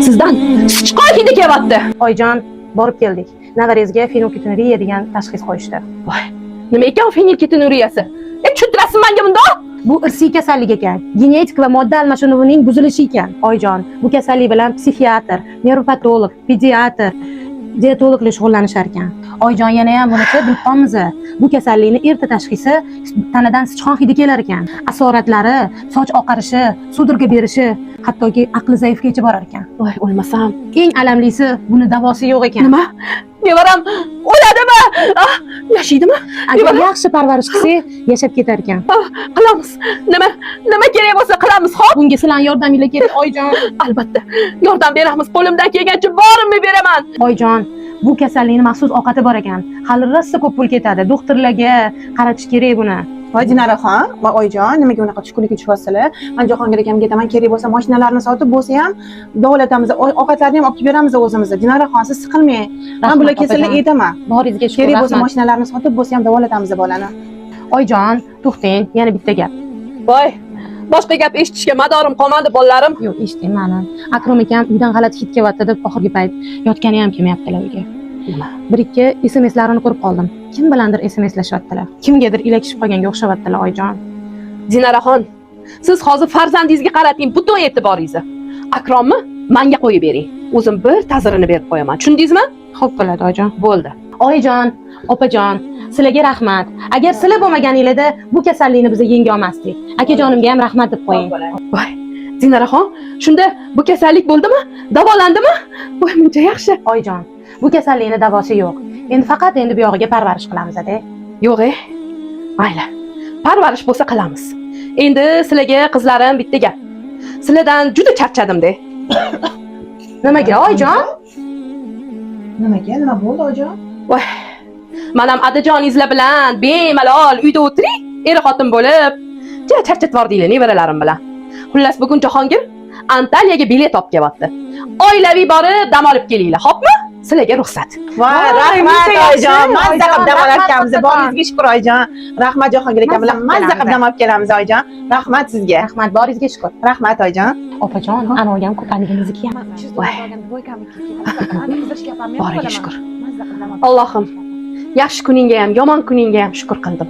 Sizdan sichqon hidi kelyapti. Oyijon, borib keldik. Nevarangizga fenilketonuriya degan tashxis qo'yishdi. Voy, nima ekan fenilketonuriyasi? Tushuntirasiz menga bundoq? Bu irsiy kasallik ekan. Genetik va modda almashinuvining buzilishi ekan. Oyijon, bu kasallik bilan psixiatr, nevropatolog, pediatr, dietologlar shug'ullanishar ekan. Oyijon, yana ham bunichi bilib qolamiz. Bu kasallikni erta tashxisi tanadan sichqon hidi kelar ekan. Asoratlari, soch oqarishi, судорога berishi, hattoki aqli zaifgacha borar ekan. Voy, o'lmasam. Eng alamlisi, buni davosi yo'q ekan. Nima? Nevaram o'ladimi? Ah, yashaydimi? Agar yaxshi parvarish qilsak, yashab ketar ekan. Qilamiz. Nima kerak bo'lsa qilamiz, xo'p? Bunga sizlarning yordaminglar kerak, oyijon. Albatta. Yordam beramiz. Qo'limdan kelgancha borimni beraman. Oyijon, bu kasallikni maxsus ovqati bor ekan. Hali rosa ko'p pul ketadi. Doktorlarga qaratish kerak buni. Voy, Dinaraxon va oyijon, nimaga unaqa tushkunlikka tushyapsizlar? Man Jahongir akamga aytaman, kerak bo'lsa mashinalarni sotib bo'lsa ham davolatamiz, ovqatlarni ham olib kelib beramiz o'zimiz. Dinaraxon, siz siqilmang. Man bular kelsalar Opajon. aytaman. Boringizga shukur, Kerak bo'lsa rahmat. mashinalarni sotib bo'lsa ham davolatamiz bolani. Oyijon, to'xtang, yana bitta gap. Voy, boshqa gap eshitishga madorim qolmadi, bolalarim. Yo'q, eshiting mani. Akrom akam uydan g'alati hid kelyapti deb oxirgi payt yotgani ham kelmayaptilar uyga. Nima? Bir ikki SMSlarini ko'rib qoldim. Kim bilandir SMSlashyaptilar. Kimgadir ilakishib qolganga o'xshabyaptilar, oyijon. Dinaraxon, siz hozir farzandingizga qarating butun e'tiboringizni. Akromni manga qo'yib bering. O'zim bir ta'zirini berib qo'yaman. Tushundingizmi? Xo'p bo'ladi, oyijon. Bo'ldi. Oyijon, opajon, sizlarga rahmat. Agar sizlar bo'lmaganinglarda bu kasallikni biz yenga olmasdik. Akajonimga ham rahmat deb qo'ying. Voy, Dinaraxon, shunda bu kasallik bo'ldimi? Davolandimi? Voy, muncha yaxshi. Oyijon, bu kasallikni davosi yo'q. Endi faqat endi bu yog'iga parvarish qilamiz-da. Yo'q, e. Mayli. Parvarish bo'lsa qilamiz. Endi sizlarga, qizlarim, bitta gap. Sizlardan juda charchadim-de. Nimaga, oyijon? Nimaga? Nima bo'ldi, oyijon? Voy. Manam adajoningizlar bilan bemalol uyda o'tiring, er xotin bo'lib. Ja charchatib yubordinglar nevaralarim bilan. Xullas, bugun Jahongir Antaliyaga bilet olib kelyapti. Oilaviy borib dam olib kelinglar, xo'pmi? Sizlarga ruxsat. Voy, rahmat, muncha yaxshi, oyijon. Mazza qilib dam oyijon, olarkanmiz. rahmat. Boringizga shukur, oyijon. Rahmat, Jahongir akam bilan Mazza mazza qilib dam olib kelamiz, oyijon. Rahmat sizga. Rahmat, boringizga shukur. Rahmat, oyijon. Opajon, anavi ham ko'paligimizniki ham. Voy. Boriga shukur. Allohim, yaxshi kuningga ham, yomon kuningga ham shukur qildim.